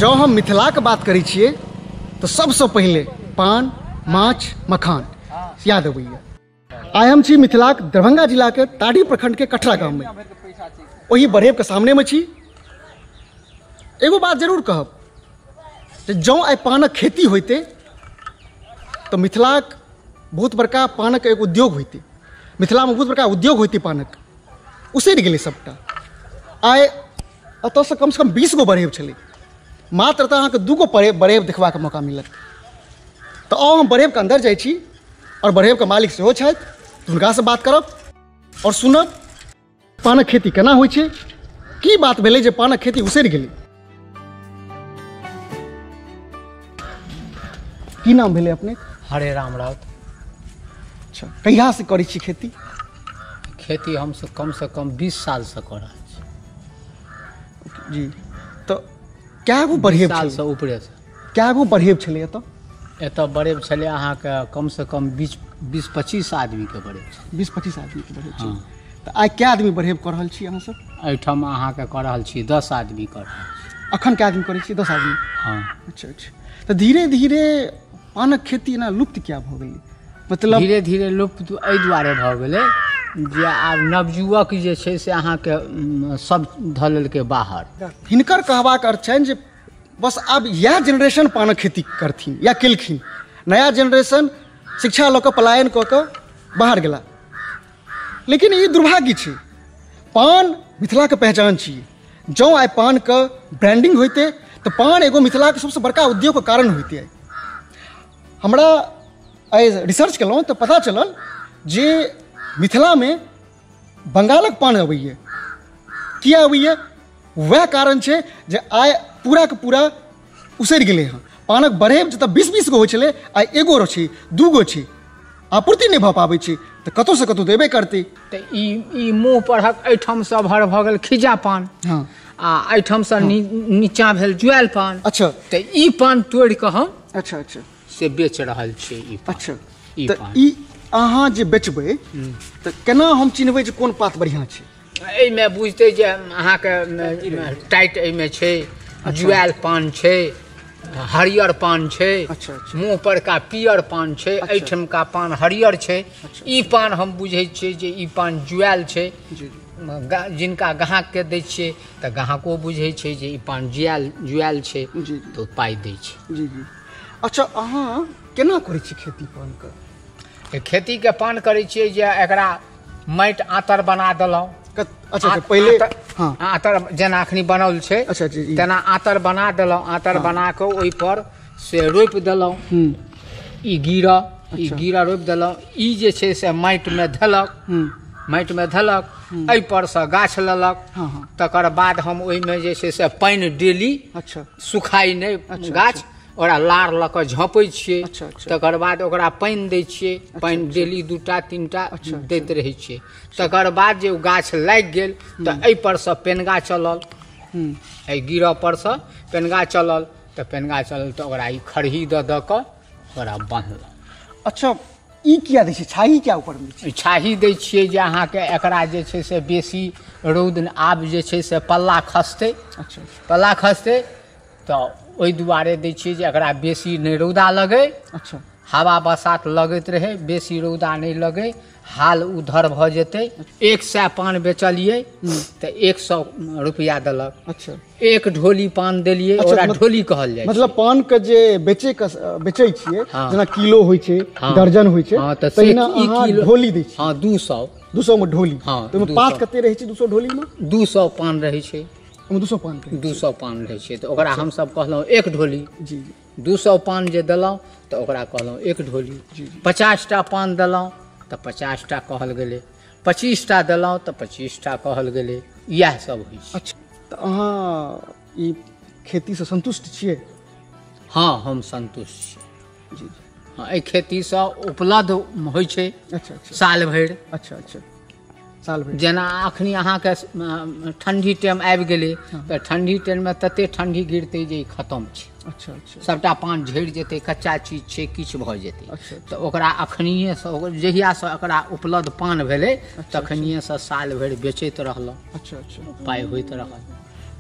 जँ हम मिथिलाके बात करै छियै तऽ सबसँ पहिले पान, माछ, मखान याद अबैया। आइ हम छी मिथिलाक दरभंगा जिलाके ताड़ी प्रखंडके कठरा गाममे, ओही बरहेबके सामनेमे छी। एगो बात जरूर कहब जे जँ आइ पानक खेती होइतै तऽ मिथिलाक बहुत बड़का पानक एगो उद्योग होइतै, मिथिलामे बहुत बड़का उद्योग होइतै पानक। उसरि गेलै सबटा। आइ एतऽसँ कमसँ कम 20 गो बरहेब छलै, मात्र एतऽ अहाँके 2 गो बरहेब देखबाक मौका मिलत। तऽ आउ हम बरहेबके अन्दर जाइ छी और बरहेबके मालिक सेहो छथि, हुनकासँ बात करब और सुनब पानक खेती केना होइ छै, की बात भेलै जे पानक खेती उसरि गेलै। की नाम भेलै अपने? हरे राम राउत। अच्छा, कहियासँ करै छी खेती? खेती हमसब कमसँ कम 20 सालसँ कऽ रहल छी। जी, तऽ कए गो बरहेब सालसँ ऊपरेसँ? कए गो बरहेब छलै एतऽ? एतऽ बरहेब छलै अहाँके कमसँ कम 20-25 आदमीके बरहेब छलै। 20-25 आदमीके बरहेब छलै। तऽ आइ कए आदमी बरहेब कऽ रहल छी अहाँसब? एहिठाम अहाँके कऽ रहल छी 10 आदमी कऽ रहल छी। अखन कए आदमी करै छी? 10 आदमी। हँ। अच्छा अच्छा, तऽ धीरे धीरे पानक खेती एना लुप्त किया भऽ गेलै? मतलब धीरे धीरे लुप्त एहि दुआरे भऽ गेलै जे आब नवयुवक जे छै से अहाँके सब धऽ लेलकै बाहर। हिनकर कहबाक अर्थ छनि जे बस आब इएह जेनरेशन पानक खेती करथिन या केलखिन। नया जेनरेशन शिक्षा लऽ कऽ पलायन कऽ कऽ बाहर गेला, लेकिन ई दुर्भाग्य छै। पान मिथिलाके पहचान छियै। जँ आइ पानके ब्रांडिंग होइतै तऽ पान एगो मिथिलाके सबसँ बड़का उद्योगके कारण होइतै। आइ हमरा आइ रिसर्च केलहुँ तऽ पता चलल जे मिथिलामे बंगालक पान अबैए। किया अबैए? वएह कारण छै जे आइ पूराके पूरा उसरि गेलै हँ। पानक बरहेब जतऽ 20-20 गो होइ छलै, आइ एगो छै, 2 गो छै, आपूर्ति नहि भऽ पाबै छै, तऽ कतहुसँ कतहु देबे करतै। तऽ ई मुँह परहक एहिठामसँ भर भऽ गेल खिजा पान। हँ। आ एहिठामसँ नीचाँ भेल जुआयल पान। अच्छा। तऽ ई पान तोड़ि कऽ हम अच्छा अच्छा से बेच रहल छियै ई पान। अच्छा, ई तऽ पान ई अहाँ जे बेचबै तऽ केना हम चिन्हबै जे कोन पात बढ़िआँ छै? एहिमे बुझतै जे अहाँके टाइट एहिमे छै, जुआयल पान छै, हरियर पान छै। अच्छा अच्छा। मुँह परका पियर पान छै, एहिठमका पान हरियर छै। ई पान हम बुझै छियै जे ई पान जुआयल छै। जी। जिनका ग्राहकके दै छियै तऽ ग्राहको बुझै छै जे ई पान जुआयल छै, तऽ पाइ दै छै। जी जी। अच्छा, अहाँ केना करै छी खेती पानके? खेतीके पान करै छियै जे एकरा माटि आतर बना देलहुँ। अच्छा, पहिले हँ आतर जेना अखनी बनल छै। अच्छा जी। तेना आतर बना देलहुँ। आतर बना कऽ ओहिपर से रोपि देलहुँ। ई गिरह, ई गिरह रोपि देलहुँ। ई जे छै से माटिमे धेलक, माटिमे धेलक, एहिपर सँ गाछ लेलक। तकर बाद हम ओहिमे जे छै से पानि डेली, अच्छा, सुखाइ नहि गाछ, ओकरा लार लऽ कऽ झँपै छियै। तकर बाद ओकरा पानि दै छियै। पानि डेली 2टा 3टा दैत रहै छियै। तकर बाद जे ओ गाछ लागि गेल तऽ एहिपर सँ पेनगा चलल, एहि गिरह पर सँ पेनगा चलल, तऽ पेनगा चलल तऽ ओकरा ई खरही दऽ दऽ कऽ ओकरा बान्हलहुँ। अच्छा, ई किया दै छियै? छाही किया ऊपरमे दै छियै? छाही दै छियै जे अहाँके एकरा जे छै से बेसी रौद आब जे छै से पल्ला खसतै। अच्छा। पल्ला खसतै तऽ ओहि दुआरे दै छियै जे एकरा बेसी नहि रौदा लगै। अच्छा। हवा बसात लगैत रहै, बेसी रौदा नहि लगै, हाल उधर भऽ जेतै। 100 पान बेचलियै तऽ 100 रुपैआ देलक। अच्छा। 1 ढोली पान देलियै, ओकरा ढोली कहल जाइ। मतलब पानके जे बेचै छियै, जेना किलो होइ छै, दर्जन होइ छै, तऽ तहिना अहाँ ढोली दै छियै। हँ, 200। 200 मे ढोली। हँ। ओहिमे पात कते रहै छै 200 ढोलीमे? 200 पान रहै छै। 200 पान, 200 पान रहै छै। तऽ ओकरा हमसब कहलहुँ 1 ढोली। जी। 200 पान जे देलहुँ तऽ ओकरा कहलहुँ 1 ढोली। 50टा पान देलहुँ तऽ 50टा कहल गेलै, 25टा देलहुँ तऽ 25टा कहल गेलै। इएह सब होइ छै। अच्छा, तऽ अहाँ ई खेतीसँ सन्तुष्ट छियै? हँ, हम सन्तुष्ट छी। जी। हँ, एहि खेतीसँ उपलब्ध होइ छै। अच्छा अच्छा। साल भरि। अच्छा अच्छा, साल भरि। जेना अखनी अहाँके ठण्डी टाइम आबि गेलै तऽ ठण्डी टाइममे तते ठण्डी गिरतै जे ई खतम छै। अच्छा अच्छा। सबटा पान झड़ि जेतै, कच्चा चीज छै, किछु भऽ जेतै। अच्छा। तऽ ओकरा अखनिएसँ, जहियासँ एकरा उपलब्ध पान भेलै तखनिएसँ साल भरि बेचैत रहलहुँ। अच्छा अच्छा। पाइ होइत रहल।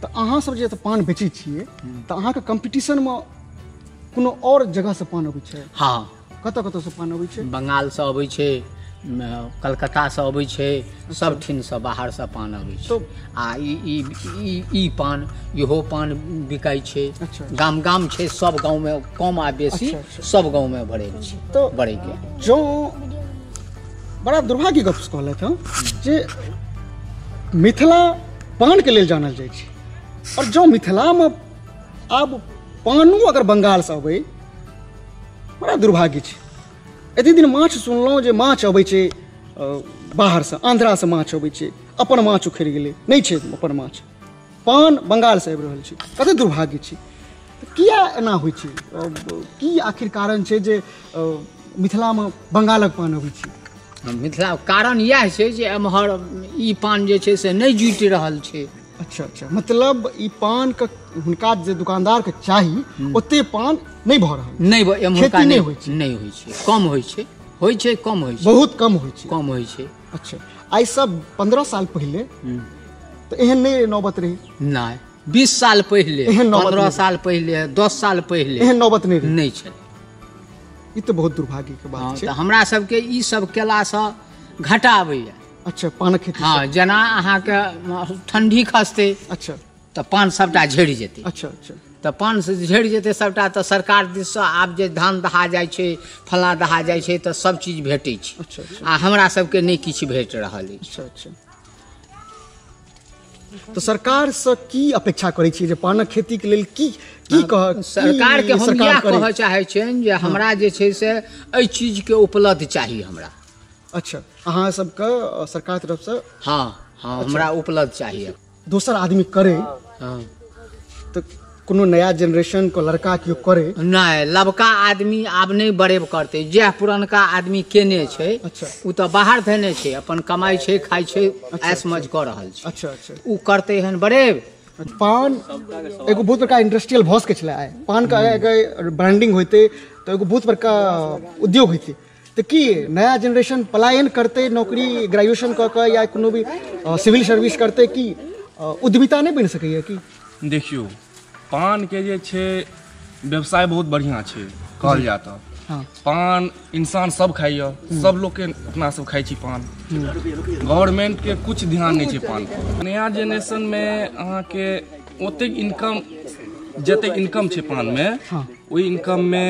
तऽ अहाँ सब जे पान बेचै छियै तऽ अहाँके कम्पीटिशनमे कोनो आओर जगहसँ पान अबै छै? हँ। कतऽ कतऽसँ पान अबै छै? बंगालसँ अबै छै, कलकत्तासँ अबै छै, सब ठिनसँ बाहरसँ पान अबै छै। आ ई पान, इहो पान बिकाइ छै। गाम गाम छै, सब गाँवमे कम आ बेसी सब गाँवमे भरै छै। तऽ बड़ैके जँ बड़ा दुर्भाग्य गप कहलथि हँ जे मिथिला पानके लेल जानल जाइ छै, आओर जँ मिथिलामे आब पानो अगर बंगालसँ अबै, बड़ा दुर्भाग्य छै। एते दिन माछ सुनलहुँ जे माछ अबै छै बाहरसँ, आन्ध्रासँ माछ अबै छै, अपन माछ उखड़ि गेलै, नहि छै अपन माछ, पान बंगालसँ आबि रहल छै। कते दुर्भाग्य छै। किया एना होइ छै? की आखिर कारण छै जे मिथिलामे बंगालक पान अबै छै? मिथिला कारण इएह छै जे एम्हर ई पान जे छै से नहि जुटि रहल छै। अच्छा अच्छा, मतलब ई पानके हुनका जे दुकानदारके चाही ओते पान नहि भऽ रहल, नहि खेती नहि होइ छै, नहि होइ छै, कम होइ छै, होइ छै कम होइ छै, बहुत कम होइ छै, कम होइ छै। अच्छा, आइ सब 15 साल पहिले तऽ एहन नहि नौबत रहै? नहि, 20 साल पहिले, 15 साल पहिले, 10 साल पहिले एहन नौबत नहि नहि छलै। ई तऽ बहुत दुर्भाग्यके बात छै। तऽ हमरा सबके ई सब केलासँ घाटा आबैया। अच्छा, पानक खेती? हँ, जेना अहाँके ठंडी खसतै, अच्छा, तऽ पान सबटा झड़ि जेतै। अच्छा अच्छा, तऽ पान से झड़ि जेतै सबटा, तऽ सरकार दिससँ आब जे धान दहा जाइ छै, फल्लाँ दहा जाइ छै, तऽ सब चीज भेटै छै। अच्छा, आ हमरा सबके नहि किछु भेट रहल अछि। अच्छा अच्छा, तऽ सरकारसँ की अपेक्षा करै छियै जे पानक खेतीके लेल की की कह सरकारके हम इएह कहऽ चाहै छियनि जे हमरा जे छै से एहि चीजके उपलब्ध चाही हमरा। अच्छा, अहाँ सबके सरकार तरफसँ? हँ हँ, हमरा उपलब्ध चाही। दोसर आदमी करे, हँ, तऽ कोनो नया जेनरेशन को लड़का केओ करे? नहि, लबका आदमी आब नहि बड़ेब करतै। जएह पुरनका आदमी केने छै, अच्छा, ओ तऽ बाहर धेने छै, अपन कमाइ छै, खाइ छै, ऐश मौज कऽ रहल छै। अच्छा अच्छा, ओ करतै हन बड़ेब। पान एगो बहुत बड़का इंडस्ट्रियल भऽ सकै छलै। आइ पानके ब्रांडिंग होइतै तऽ एगो बहुत बड़का उद्योग होइतै। तऽ की नया जेनरेशन पलायन करतै नौकरी ग्रेजुएशन कऽ कऽ या कोनो भी सिविल सर्विस करतै, की उद्यमिता नहि बनि सकैए की? देखियौ, पानके जे छै व्यवसाय बहुत बढ़िआँ छै कहल जाय तऽ। हाँ। पान इंसान सब खाइए, सब लोकके, अपना सब खाइ छी पान। गवर्नमेंटके कुछ ध्यान नहि छै पान पर। नया जेनरेशनमे अहाँके ओतेक इनकम, जतेक इनकम छै पानमे, हाँ। ओहि इनकममे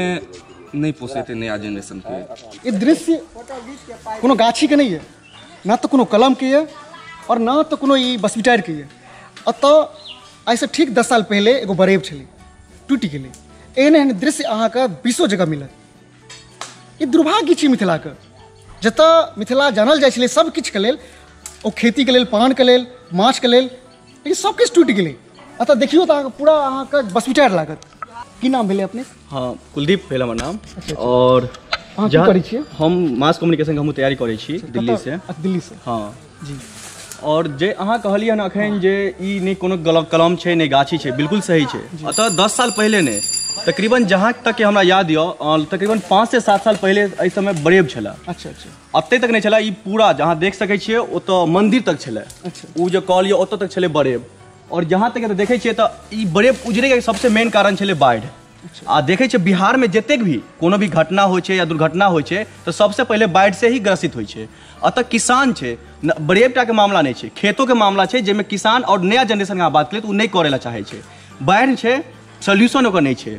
नहि पोसेतै नया जेनरेशनके। ई दृश्य कोनो गाछीके नहि यऽ, ना तऽ कोनो कलमके यऽ और ना तऽ कोनो ई बसबिटारके यऽ। एतऽ आइसँ ठीक 10 साल पहिले एगो बरेब छलै, टूटि गेलै। एहन एहन दृश्य अहाँके 20 जगह मिलत। ई दुर्भाग्य छै मिथिलाके, जतऽ मिथिला जानल जाइ छलै सब किछुके लेल, ओ खेतीके लेल, पानके लेल, माछके लेल, लेकिन सब किछु टूटि गेलै। एतऽ देखियौ तऽ अहाँके पूरा अहाँके बसबिटार लागत। की नाम भेलै अपने? हाँ, कुलदीप भेल हमर नाम। और अहाँ की करै छियै? हम मास कम्युनिकेशनके हमहूँ तैयारी करै छी दिल्ली से। दिल्ली से? हाँ जी। और जे अहाँ कहलियै हन अखन जे ई नहि कोनो कलम छै नहि गाछी छै, बिल्कुल सही छै। अतः 10 साल पहिले नहि, तकरीबन जहाँ तक कि हमरा याद यऽ, तकरीबन 5 से 7 साल पहिले एहि समय बरेब छलै। अच्छा अच्छा, एते तक नहि छलै। ई पूरा जहाँ देख सकै छियै ओतऽ मन्दिर तक छलै। अच्छा, ओ जे कॉल यऽ ओतऽ तक छलै बरेब। और जहाँ तक देखै छियै तऽ ई बरेब उजरैके सबसे मेन कारण छलै बाढ़ि। आ देखै छियै बिहारमे जतेक भी कोनो भी घटना होइ छै या दुर्घटना होइ छै तऽ सबसे पहिले बाढ़ि से ही ग्रसित होइ छै। अतः किसान छै, बरेब टाके मामला नहि छै, खेतोके मामला छै, जाहिमे किसान और नया जेनरेशनके अहाँ बात करियै तऽ ओ नहि करै लए चाहै छै। बाढ़ि छै, सोल्यूशन ओकर नहि छै।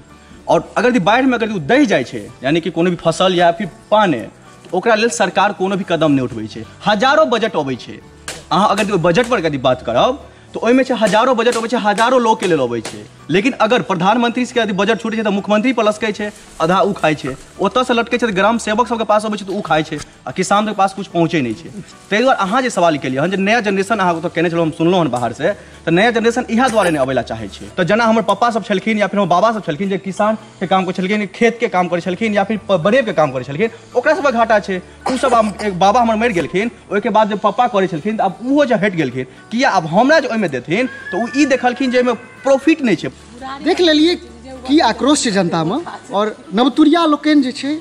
और अगर बाढ़िमे अगर ओ दहि जाइ छै, यानी कि कोनो भी फसल या फिर पाने, तऽ ओकरा लेल सरकार कोनो भी कदम नहि उठबै छै। हजारो बजट अबै छै। अहाँ अगर बजट पर यदि बात करब तऽ ओहिमे छै हजारो बजट अबै छै, हजारो लोकके लेल अबै छै। लेकिन अगर प्रधानमंत्री के यदि बजट छूटै छै तऽ मुख्यमंत्री पर लसकै छै, आधा ओ खाइ छै, ओतऽसँ लटकै छै तऽ ग्राम सेवक सबके पास अबै छै तऽ ओ खाइ छै, आ किसान के पास कुछ पहुँचै नहि छै। ताहि दुआरे अहाँ जे सवाल केलियै हन जे नया जेनरेशन अहाँ ओतऽ केने छलहुँ, हम सुनलहुँ हन बाहर से, तऽ नया जेनरेशन इएह दुआरे नहि अबै लए चाहै छै। तऽ जेना हमर पप्पा सब छलखिन या फिर हमर बाबा सब छलखिन जे किसानके काम करै छलखिन, खेतके काम करै छलखिन या फिर बरेबके काम करै छलखिन, ओकरा सबके घाटा छै। ओ सब आब एक बाबा हमर मरि गेलखिन, ओहिके बाद जे पप्पा करै छलखिन तऽ आब ओहो जे हटि गेलखिन, किया आब हमरा जे ओहिमे देथिन तऽ ओ ई देखलखिन जे एहिमे प्रॉफिट नहि छै। देख लेलियै की आक्रोश छै जनतामे, और नवतुरिया लोकनि जे छै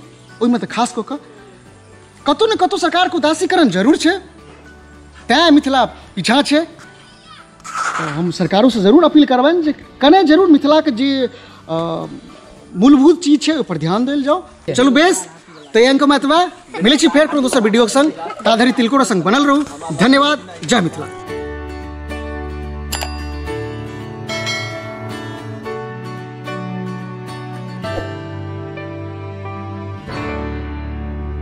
ओहिमे तऽ खास कऽ कऽ कतहु ने कतहु सरकारके उदासीकरण जरूर छै, तैँ मिथिला पीछाँ छै। हम सरकारोसँ जरूर अपील करबनि जे कने जरूर मिथिलाके जे मूलभूत चीज छै ओहिपर ध्यान देल जाओ। चलू बेस, तऽ एहि अंकमे एतबा, मिलै छी फेर कोनो दोसर वीडियोके संग, ता धरि तिलकोरा संग बनल रहू। धन्यवाद, जय मिथिला।